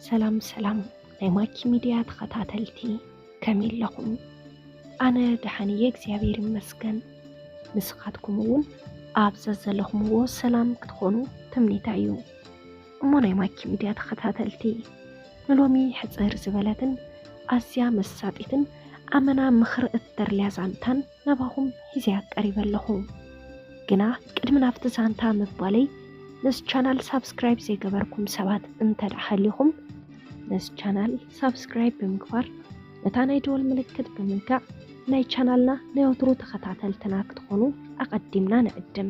ሰላም ሰላም ናይ ማኪ ሚድያ ተኸታተልቲ፣ ከመይ ኣለኹም? ኣነ ደሓን እየ እግዚኣብሔር ይመስገን። ንስኻትኩም እውን ኣብ ዘዘለኹምዎ ሰላም ክትኾኑ ትምኒተይ እዩ። እሞ ናይ ማኪ ሚድያ ተኸታተልቲ፣ ንሎሚ ሕፅር ዝበለትን ኣዝያ መሳጢትን ኣመና ምኽሪ እተርልያ ዛንታን ናባኹም ሒዘያ ቀሪበ ኣለኹ። ግና ቅድሚ ናብቲ ዛንታ ምባለይ፣ ነዚ ቻናል ሳብስክራይብ ዘይገበርኩም ሰባት እንተ ደኣ ሃሊኹም፣ ነዚ ቻናል ሳብስክራይብ ብምግባር ነታ ናይ ደወል ምልክት ብምንካዕ ናይ ቻናልና ናይ ወትሩ ተኸታተልትና ክትኾኑ ኣቐዲምና ንዕድም።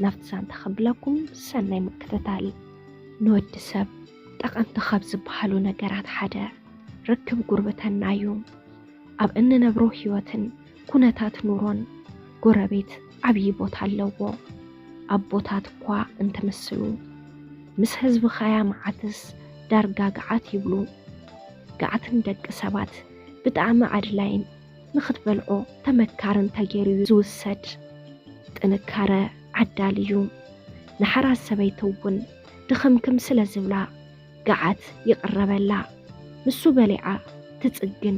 ናብቲ ዛንታ ከብለኩም ሰናይ ምክትታል። ንወዲ ሰብ ጠቐምቲ ካብ ዝበሃሉ ነገራት ሓደ ርክብ ጉርብትና እዩ። ኣብ እንነብሮ ህይወትን ኩነታት ኑሮን ጎረቤት ዓብዪ ቦታ ኣለዎ። ኣቦታት እኳ እንትምስሉ ምስ ህዝብኻያ መዓትስ ዳርጋ ገዓት ይብሉ። ገዓት ንደቂ ሰባት ብጣዕሚ ኣድላይን ንኽትበልዖ ተመካርን ተገይሩ እዩ ዝውሰድ። ጥንካረ ዓዳሊ እዩ። ንሓራስ ሰበይቲ እውን ድኽምክም ስለ ዝብላ ገዓት ይቕረበላ። ንሱ በሊዓ ትጽግን፣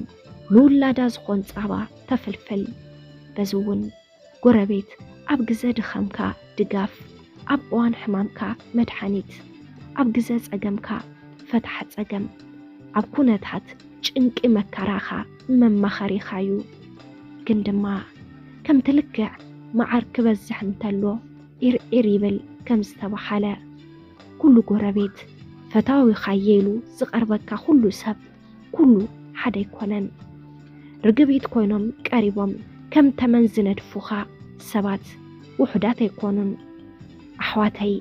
ንውላዳ ዝኾን ጻባ ተፍልፍል። በዚ እውን ጎረቤት ኣብ ግዘ ድኻምካ ድጋፍ፣ ኣብ እዋን ሕማምካ መድሓኒት፣ ኣብ ግዘ ጸገምካ ፈታሕ ጸገም፣ ኣብ ኩነታት ጭንቂ መከራኻ መማኸሪኻ እዩ። ግን ድማ ከምቲ ልክዕ መዓር ክበዝሕ እንተሎ ዒርዒር ይብል ከም ዝተባሃለ፣ ኩሉ ጎረቤት ፈታዊኻየ ኢሉ ዝቐርበካ ኩሉ ሰብ ኩሉ ሓደ ኣይኮነን። ርግቢት ኮይኖም ቀሪቦም ከም ተመን ዝነድፉኻ ሰባት ውሑዳት ኣይኮኑን። ኣሕዋተይ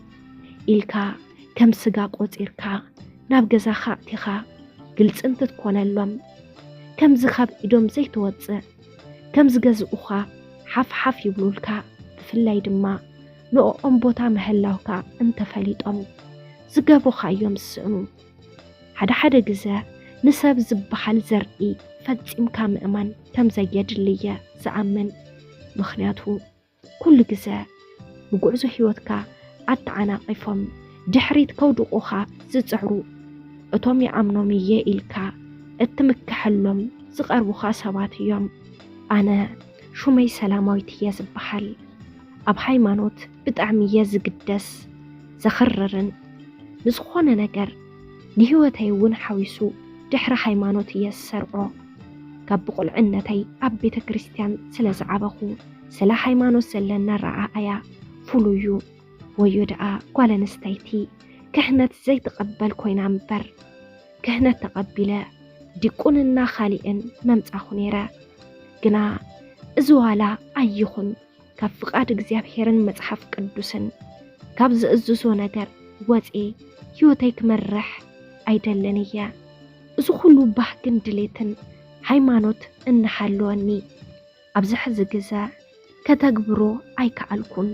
ኢልካ ከም ስጋ ቆጺርካ ናብ ገዛኻ ኣእቲኻ ግልጺ እንትትኮነሎም፣ ከምዚ ካብ ኢዶም ዘይትወጽእ፣ ከም ዝገዝኡኻ ሓፍ ሓፍ ይብሉልካ። ብፍላይ ድማ ንዕኦም ቦታ ምህላውካ እንተፈሊጦም ዝገብሩኻ እዮም ዝስእኑ። ሓደ ሓደ ግዘ ንሰብ ዝበሃል ዘርኢ ፈጺምካ ምእማን ከም ዘየድሊ እየ ዝኣምን። ምኽንያቱ ኩሉ ግዘ ንጉዕዞ ህይወትካ ኣተዓናቒፎም ድሕሪት ከውድቑኻ ዝጽዕሩ እቶም ይኣምኖም እየ ኢልካ እትምከሐሎም ዝቐርቡኻ ሰባት እዮም። ኣነ ሹመይ ሰላማዊት እየ ዝበሃል። ኣብ ሃይማኖት ብጣዕሚ እየ ዝግደስ፣ ዘኽርርን ንዝኾነ ነገር ንህይወተይ እውን ሓዊሱ ድሕሪ ሃይማኖት እየ ዝሰርዖ። ካብ ብቑልዕነተይ ኣብ ቤተ ክርስቲያን ስለ ዝዓበኹ፣ ስለ ሃይማኖት ዘለና ረኣእያ ፍሉይ እዩ። ወዮ ደኣ ጓል ኣንስተይቲ ክህነት ዘይትቐበል ኮይና እምበር፣ ክህነት ተቐቢለ ዲቁንና ካሊእን መምጻኹ ነይረ። ግና እዚ ዋላ ኣይኹን ካብ ፍቓድ እግዚኣብሔርን መጽሓፍ ቅዱስን ካብ ዝእዝዞ ነገር ወጽኤ ህይወተይ ክመርሕ ኣይደልን እየ። እዚ ኩሉ ባህግን ድሌትን ሃይማኖት እናሃለወኒ ኣብዚ ሕዚ ግዘ ከተግብሮ ኣይከኣልኩን።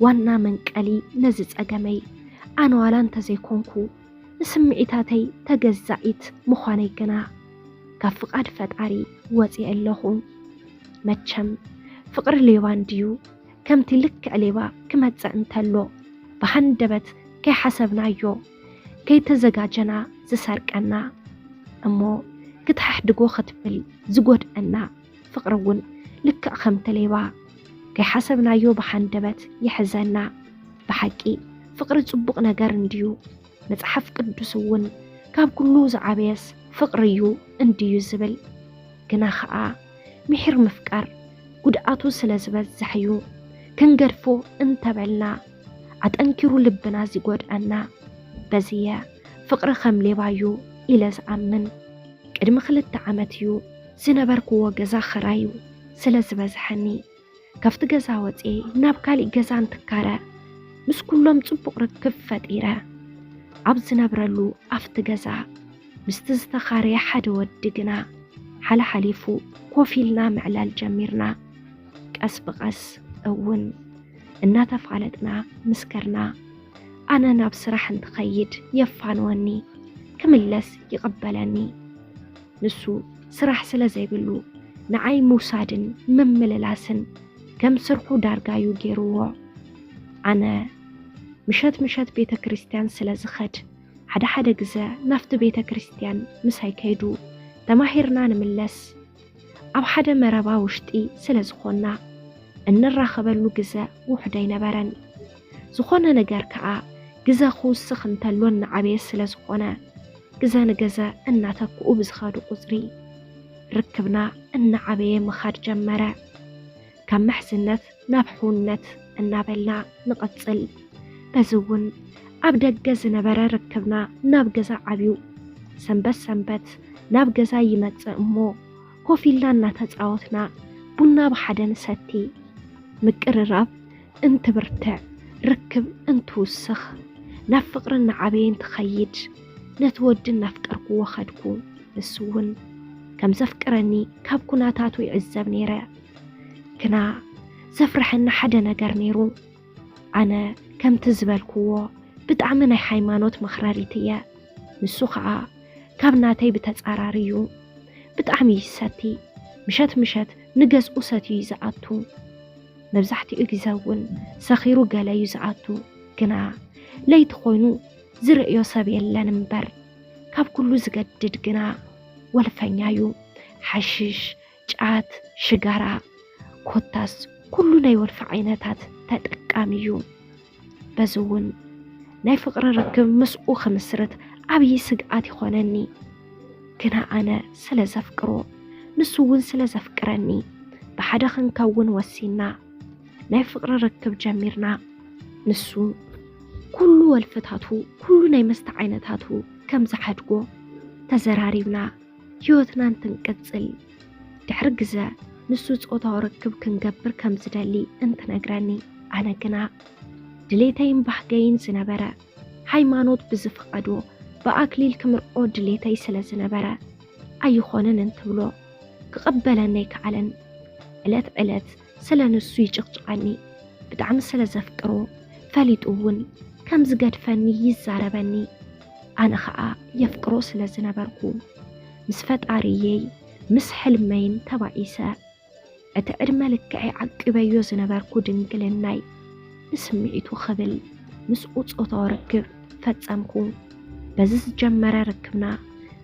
ዋና መንቀሊ ነዚ ጸገመይ ኣነ ዋላ እንተዘይኮንኩ ንስምዒታተይ ተገዛኢት ምዃነይ ግና ካብ ፍቓድ ፈጣሪ ወጺኤ ኣለኹ። መቸም ፍቕሪ ሌባ እንድዩ ከምቲ ልክዕ ሌባ ክመጽእ እንተሎ ብሃንደበት ከይሓሰብናዮ ከይተዘጋጀና ዝሰርቀና እሞ ክትሓሕድጎ ክትብል ዝጎድኣና ፍቕሪ እውን ልክዕ ከምቲ ሌባ ከይሓሰብናዮ ብሃንደበት ይሕዘና። ብሓቂ ፍቕሪ ጽቡቕ ነገር እንድዩ። መጽሓፍ ቅዱስ እውን ካብ ኩሉ ዝዓበየስ ፍቕሪ እዩ እንድዩ ዝብል። ግና ኸኣ ምሒር ምፍቃር ጉድኣቱ ስለ ዝበዝሕ እዩ። ክንገድፎ እንተበልና ኣጠንኪሩ ልብና ዝጎድኣና። በዚ እየ ፍቕሪ ከም ሌባ እዩ ኢለ ዝኣምን። ቅድሚ ክልተ ዓመት እዩ ዝነበርክዎ ገዛ ኸራዩ ስለ ዝበዝሐኒ ካብቲ ገዛ ወፅየ ናብ ካሊእ ገዛ እንትካረ ምስ ኩሎም ፅቡቕ ርክብ ፈጢረ ኣብ ዝነብረሉ ኣብቲ ገዛ ምስቲ ዝተኻረየ ሓደ ወዲ ግና ሓለሓሊፉ ኮፍ ኢልና ምዕላል ጀሚርና። ቀስ ብቐስ እውን እናተፋለጥና ምስ ከድና ኣነ ናብ ስራሕ እንትኸይድ የፋንወኒ፣ ክምለስ ይቕበለኒ። ንሱ ስራሕ ስለ ዘይብሉ ንዓይ ምውሳድን ምምልላስን ከም ስርሑ ዳርጋ እዩ ገይርዎ። ኣነ ምሸት ምሸት ቤተ ክርስቲያን ስለ ዝኸድ ሓደ ሓደ ግዘ ናብቲ ቤተ ክርስቲያን ምሳይ ከይዱ ተማሂርና ንምለስ። ኣብ ሓደ መረባ ውሽጢ ስለ ዝኾንና እንራኸበሉ ግዘ ውሑድ ኣይነበረን። ዝኾነ ነገር ከዓ ግዘ ክውስኽ እንተሎ እናዓበየ ስለ ዝኾነ፣ ግዘ ንግዘ እናተክኡ ብዝኸዱ ቁፅሪ ርክብና እናዓበየ ምኻድ ጀመረ። ካብ ምሕዝነት ናብ ሕውነት እናበልና ንቐፅል። በዚ እውን ኣብ ደገ ዝነበረ ርክብና ናብ ገዛ ዓብዩ። ሰንበት ሰንበት ናብ ገዛ ይመፅእ እሞ ኮፍ ኢልና እናተፃወትና ቡና ብሓደ ንሰቲ። ምቅርራብ እንትብርትዕ፣ ርክብ እንትውስኽ፣ ናብ ፍቅሪ እናዓበየ እንትኸይድ፣ ነቲ ወዲ እናፍቀርኩዎ ኸድኩ። ንሱ እውን ከም ዘፍቅረኒ ካብ ኩነታቱ ይዕዘብ ነይረ። ግና ዘፍርሐኒ ሓደ ነገር ነይሩ። ኣነ ከምቲ ዝበልክዎ ብጣዕሚ ናይ ሃይማኖት መኽረሪት እየ። ንሱ ኸዓ ካብ ናተይ ብተጻራሪ እዩ። ብጣዕሚ ይሰቲ። ምሸት ምሸት ንገዝኡ ሰትዩ እዩ ዝኣቱ። መብዛሕትኡ ግዘ እውን ሰኺሩ ገለ እዩ ዝኣቱ። ግና ለይቲ ኮይኑ ዝርእዮ ሰብ የለን እምበር፣ ካብ ኩሉ ዝገድድ ግና ወልፈኛ እዩ። ሓሽሽ፣ ጫት፣ ሽጋራ፣ ኮታስ ኩሉ ናይ ወልፊ ዓይነታት ተጠቃሚ እዩ። በዚ እውን ናይ ፍቅሪ ርክብ ምስኡ ክምስርት ዓብዪ ስግኣት ይኾነኒ። ግና ኣነ ስለ ዘፍቅሮ፣ ንሱ እውን ስለ ዘፍቅረኒ፣ ብሓደ ክንከውን ወሲና ናይ ፍቅሪ ርክብ ጀሚርና። ንሱ ኩሉ ወልፍታቱ፣ ኩሉ ናይ መስተ ዓይነታቱ ከም ዝሓድጎ ተዘራሪብና ህይወትና እንትንቅጽል። ድሕሪ ግዘ ንሱ ጾታዊ ርክብ ክንገብር ከም ዝደሊ እንትነግረኒ፣ ኣነ ግና ድሌተይን ባህገይን ዝነበረ ሃይማኖት ብዝፍቐዶ ብኣክሊል ክምርዖ ድሌተይ ስለ ዝነበረ፣ ኣይኾንን እንትብሎ ክቕበለኒ ኣይከኣለን። ዕለት ዕለት ስለ ንሱ ይጭቕጭቐኒ። ብጣዕሚ ስለ ዘፍቅሮ ፈሊጡ እውን ከም ዝገድፈኒ ይዛረበኒ። ኣነ ኸኣ የፍቅሮ ስለ ዝነበርኩ፣ ምስ ፈጣሪየይ ምስ ሕልመይን ተባኢሰ፣ እቲ ዕድመ ልክዐይ ዓቂበዮ ዝነበርኩ ድንግልናይ ንስምዒቱ ክብል ምስኡ ጾታዊ ርክብ ፈጸምኩ። በዚ ዝጀመረ ርክብና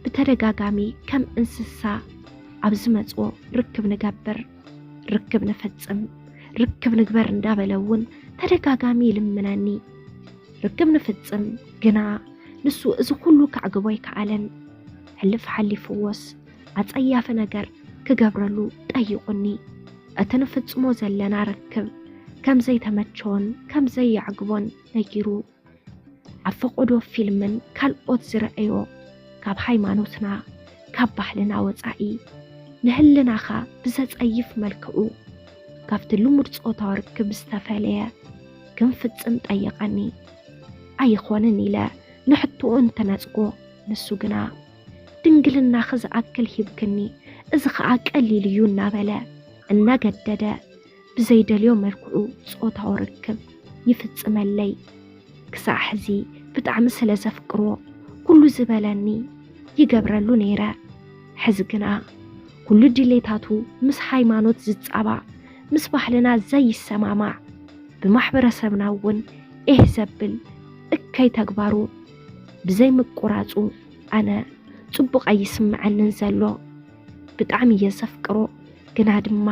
ብተደጋጋሚ ከም እንስሳ ኣብ ዝመጽኦ ርክብ ንገብር፣ ርክብ ንፍጽም፣ ርክብ ንግበር እንዳበለ እውን ተደጋጋሚ ይልምነኒ። ርክብ ንፍጽም፣ ግና ንሱ እዚ ኩሉ ከዕግቦ ኣይከኣለን። ሕልፍ ሓሊፍዎስ ኣጸያፊ ነገር ክገብረሉ ጠይቑኒ። እቲ ንፍጽሞ ዘለና ርክብ ከም ዘይተመቸዎን ከም ዘየዕግቦን ነጊሩ፣ ኣብ ፈቐዶ ፊልምን ካልኦት ዝረኣዮ፣ ካብ ሃይማኖትና ካብ ባህልና ወጻኢ፣ ንህልናኻ ብዘጸይፍ መልክዑ፣ ካብቲ ልሙድ ጾታዊ ርክብ ዝተፈለየ ክንፍጽም ጠየቐኒ። ኣይኾንን ኢለ ንሕቶኡ እንትነጽጎ፣ ንሱ ግና ድንግልናኺ ዝኣክል ሂብክኒ፣ እዚ ኸኣ ቀሊል እዩ እናበለ እናገደደ ብዘይደልዮ መልክዑ ጾታዊ ርክብ ይፍጽመለይ። ክሳዕ ሕዚ ብጣዕሚ ስለ ዘፍቅሮ ኩሉ ዝበለኒ ይገብረሉ ነይረ። ሕዚ ግና ኩሉ ድሌታቱ ምስ ሃይማኖት ዝጻባእ፣ ምስ ባህልና ዘይሰማማዕ፣ ብማሕበረሰብና እውን ኤህ ዘብል እከይ ተግባሩ ብዘይምቁራጹ ኣነ ጽቡቕ ኣይስምዐንን ዘሎ። ብጣዕሚ እየ ዘፍቅሮ፣ ግና ድማ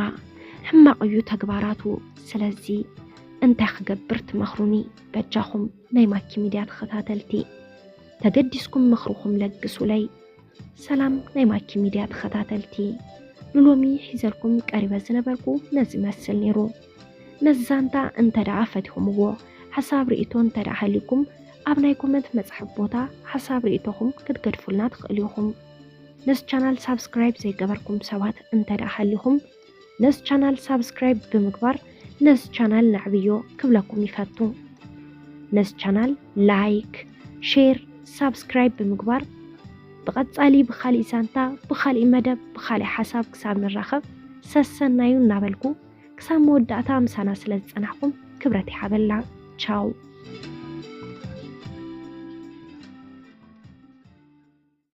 ሕማቕ እዩ ተግባራቱ። ስለዚ እንታይ ክገብር ትመኽሩኒ? በጃኹም ናይ ማኪ ሚድያ ተኸታተልቲ ተገዲስኩም ምኽርኹም ለግሱለይ። ሰላም ናይ ማኪ ሚድያ ተኸታተልቲ፣ ንሎሚ ሒዘልኩም ቀሪበ ዝነበርኩ ነዚ ይመስል ነይሩ። ነዚ ዛንታ እንተ ደኣ ፈቲኹምዎ፣ ሓሳብ ርእይቶ እንተ ደኣ ሃልዩኩም፣ ኣብ ናይ ኮመንት መጽሓፍ ቦታ ሓሳብ ርእይቶኹም ክትገድፉልና ትኽእሉ ኢኹም። ነዚ ቻናል ሳብስክራይብ ዘይገበርኩም ሰባት እንተ ደኣ ሃልዩኹም፣ ነዚ ቻናል ሳብስክራይብ ብምግባር ነዚ ቻናል ነዕብዮ ክብለኩም ይፈቱ። ነዚ ቻናል ላይክ፣ ሼር፣ ሳብስክራይብ ብምግባር ብቐጻሊ ብኻሊእ ዛንታ፣ ብኻሊእ መደብ፣ ብኻሊእ ሓሳብ ክሳብ ንራኸብ ሰሰናዩ እናበልኩ፣ ክሳብ መወዳእታ ምሳና ስለ ዝጸናሕኩም ክብረት ይሓበልና። ቻው።